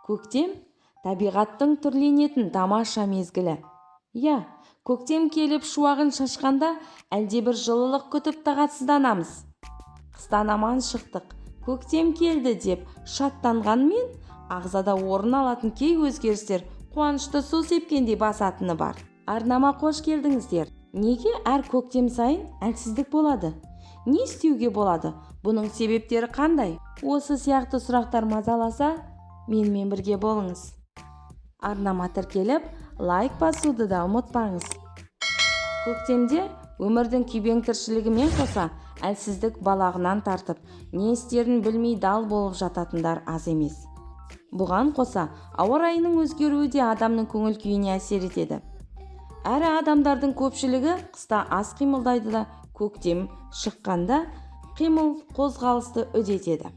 Көктем табиғаттың түрленетін тамаша мезгілі. Иә, көктем келіп шуағын шашқанда әлдебір жылылық күтіп тағатсызданамыз. Қыстан аман шықтық, көктем келді деп шаттанғанмен, ағзада орын алатын кей өзгерістер қуанышты су сепкендей басатыны бар. Арнама қош келдіңіздер. Неге әр көктем сайын әлсіздік болады? Не істеуге болады? Бұның себептері қандай? Осы сияқты сұрақтар мазаласа, менімен бірге болыңыз. Арнама тіркеліп, лайк басуды да ұмытпаңыз. Көктемде өмірдің күйбең тіршілігімен қоса әлсіздік балағынан тартып, не істерін білмей дал болып жататындар аз емес. Бұған қоса, ауа райының өзгеруі де адамның көңіл күйіне әсер етеді. Әрі адамдардың көпшілігі қыста аз қимылдайды да, көктем шыққанда қимыл қозғалысты үдетеді.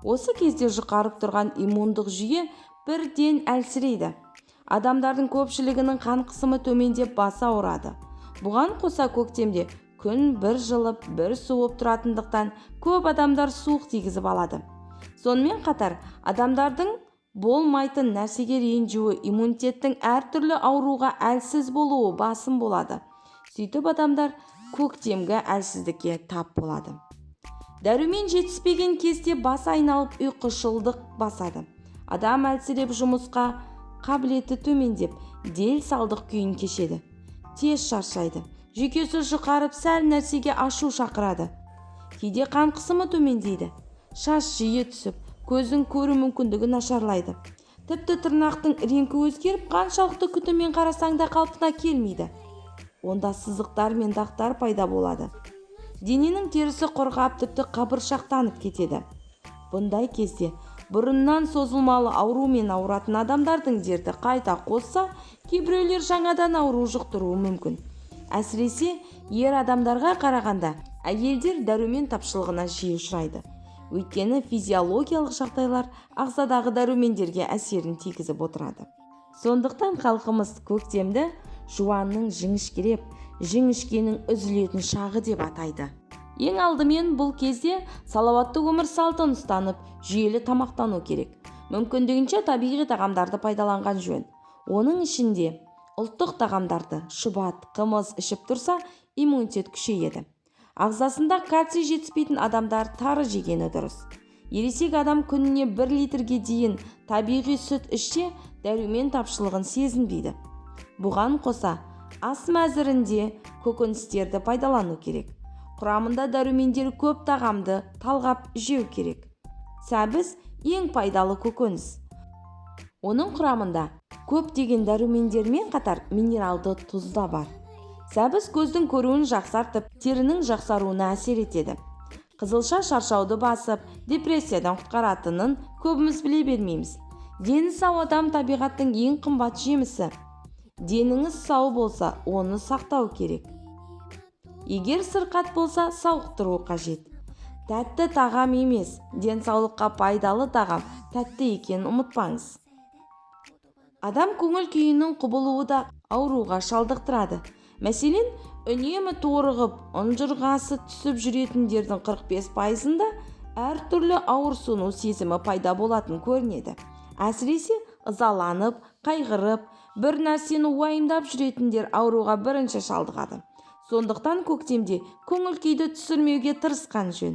Осы кезде жұқарып тұрған иммундық жүйе бірден әлсірейді. Адамдардың көпшілігінің қан қысымы төмендеп, басы ауырады. Бұған қоса көктемде күн бір жылып, бір суып тұратындықтан көп адамдар суық тигізіп алады. Сонымен қатар адамдардың болмайтын нәрсеге ренжуі, иммунитеттің әртүрлі ауруға әлсіз болуы басым болады. Сөйтіп адамдар көктемгі әлсіздікке тап болады. Дәрумен жетіспеген кезде бас айналып, ұйқышылдық басады. Адам әлсіреп, жұмысқа қабілеті төмендеп, дел салдық күйін кешеді. Тез шаршайды, жүйкесі жұқарып, сәл нәрсеге ашу шақырады. Кейде қан қысымы төмендейді, шаш жиі түсіп, көздің көру мүмкіндігі нашарлайды. Тіпті тырнақтың реңкі өзгеріп, қаншалықты күтіммен қарасаң да қалпына келмейді. Онда сызықтар мен дақтар пайда болады. Дененің терісі құрғап, тіпті қабыршақтанып кетеді. Бұндай кезде бұрыннан созылмалы аурумен ауыратын адамдардың дерті қайта қозса, кейбіреулер жаңадан ауру жұқтыруы мүмкін. Әсіресе ер адамдарға қарағанда әйелдер дәрумен тапшылығына жиі ұшырайды. Өйткені физиологиялық жағдайлар ағзадағы дәрумендерге әсерін тигізіп отырады. Сондықтан халқымыз көктемді жуанның жіңішкереп, жіңішкенің үзілетін шағы деп атайды. Ең алдымен бұл кезде салауатты өмір салтын ұстанып, жүйелі тамақтану керек. Мүмкіндігінше табиғи тағамдарды пайдаланған жөн. Оның ішінде ұлттық тағамдарды, шұбат, қымыз ішіп тұрса, иммунитет күшейеді. Ағзасында кальций жетіспейтін адамдар тары жегені дұрыс. Ересек адам күніне 1 литрге дейін табиғи сүт ішсе, дәрумен тапшылығын сезінбейді. Бұған қоса, ас мәзірінде көкөністерді пайдалану керек. Құрамында дәрумендері көп тағамды талғап жеу керек. Сәбіз ең пайдалы көкөніс. Оның құрамында көптеген дәрумендермен қатар минералды тұз да бар. Сәбіз көздің көруін жақсартып, терінің жақсаруына әсер етеді. Қызылша шаршауды басып, депрессиядан құтқаратынын көбіміз біле бермейміз. Дені сау адам табиғаттың ең қымбат жемісі. Деніңіз сау болса, оны сақтау керек. Егер сырқат болса, сауықтыру қажет. Тәтті тағам емес, денсаулыққа пайдалы тағам тәтті екенін ұмытпаңыз. Адам көңіл күйінің құбылуы да ауруға шалдықтырады. Мәселен, үнемі торығып, ұнжырғасы түсіп жүретіндердің 45%-ында әртүрлі ауырсыну сезімі пайда болатын көрінеді. Әсіресе ызаланып, қайғырып, бір нәрсені уайымдап жүретіндер ауруға бірінші шалдығады. Сондықтан көктемде көңіл күйді түсірмеуге тырысқан жөн.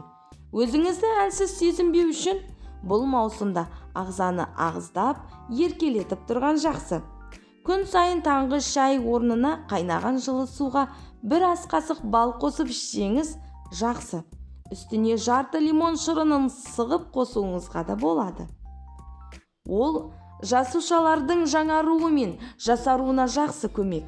Өзіңізді әлсіз сезінбеу үшін бұл маусымда ағзаны ағыздап, еркелетіп тұрған жақсы. Күн сайын таңғы шай орнына қайнаған жылы суға бір ас қасық бал қосып ішсеңіз жақсы. Үстіне жарты лимон шырынын сығып қосуыңызға да болады. Ол жасушалардың жаңаруы мен жасаруына жақсы көмек.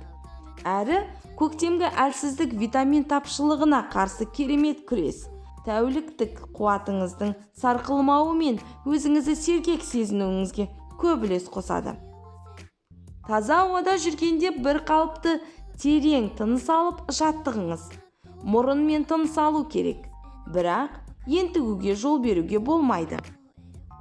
Әрі көктемгі әлсіздік витамин тапшылығына қарсы керемет күрес. Тәуліктік қуатыңыздың сарқылмауы мен өзіңізді сергек сезінуіңізге көп үлес қосады. Таза ауада жүргенде бір қалыпты терең тыныс алып жаттығыңыз. Мұрынмен тыныс алу керек, бірақ ентігуге жол беруге болмайды.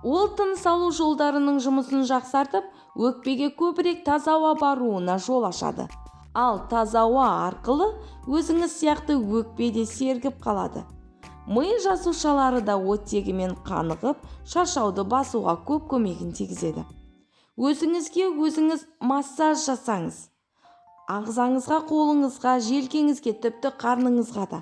Ол тыныс алу жолдарының жұмысын жақсартып, өкпеге көбірек таза ауа баруына жол ашады. Ал таза ауа арқылы өзіңіз сияқты өкпе де сергіп қалады. Ми жасушалары да оттегімен қанығып, шаршауды басуға көп көмегін тигізеді. Өзіңізге өзіңіз массаж жасаңыз. Ағзаңызға, қолыңызға, желкеңізге, тіпті қарныңызға да.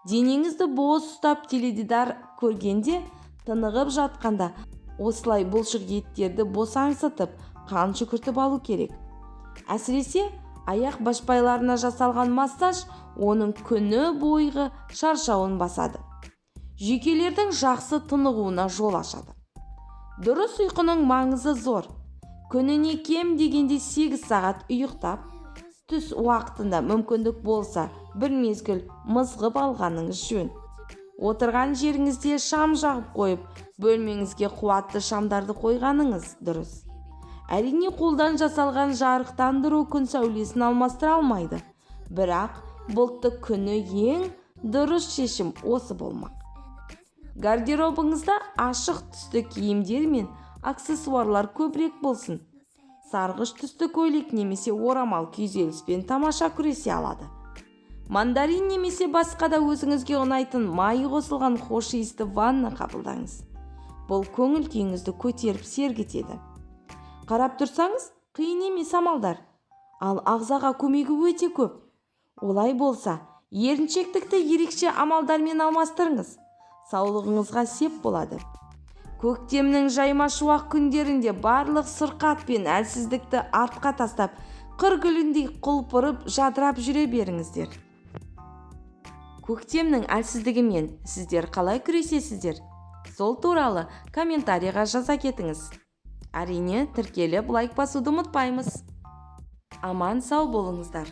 Денеңізді бос ұстап теледидар көргенде, тынығып жатқанда осылай бұлшық еттерді босаңсытып, қан жүгіртіп алу керек. Әсіресе аяқ башпайларына жасалған массаж оның күні бойғы шаршауын басады. Жүйкелердің жақсы тынығуына жол ашады. Дұрыс ұйқының маңызы зор. Күніне кем дегенде 8 сағат ұйықтап, түс уақытында мүмкіндік болса бір мезгіл мызғып алғаныңыз жөн. Отырған жеріңізде шам жағып қойып, бөлмеңізге қуатты шамдарды қойғаныңыз дұрыс. Әрине, қолдан жасалған жарықтандыру күн сәулесін алмастыра алмайды. Бірақ бұлтты күні ең дұрыс шешім осы болмақ. Гардеробыңызда ашық түсті киімдер мен аксессуарлар көбірек болсын. Сарғыш түсті көйлек немесе орамал күйзеліспен тамаша күресе алады. Мандарин немесе басқа да өзіңізге ұнайтын майы қосылған хош иісті ванна қабылдаңыз. Бұл көңіл күйіңізді көтеріп сергітеді. Қарап тұрсаңыз, қиын емес амалдар. Ал ағзаға көмегі өте көп. Олай болса, еріншектікті ерекше амалдармен алмастырыңыз. Саулығыңызға сеп болады. Көктемнің жайма шуақ күндерінде барлық сырқат пен әлсіздікті артқа тастап, қыр гүліндей құлпырып, жадырап жүре беріңіздер. Көктемнің әлсіздігімен сіздер қалай күресесіздер? Сол туралы комментарийға жаза кетіңіз. Әрине, тіркеліп лайк басуды ұмытпаймыз. Аман сау болыңыздар.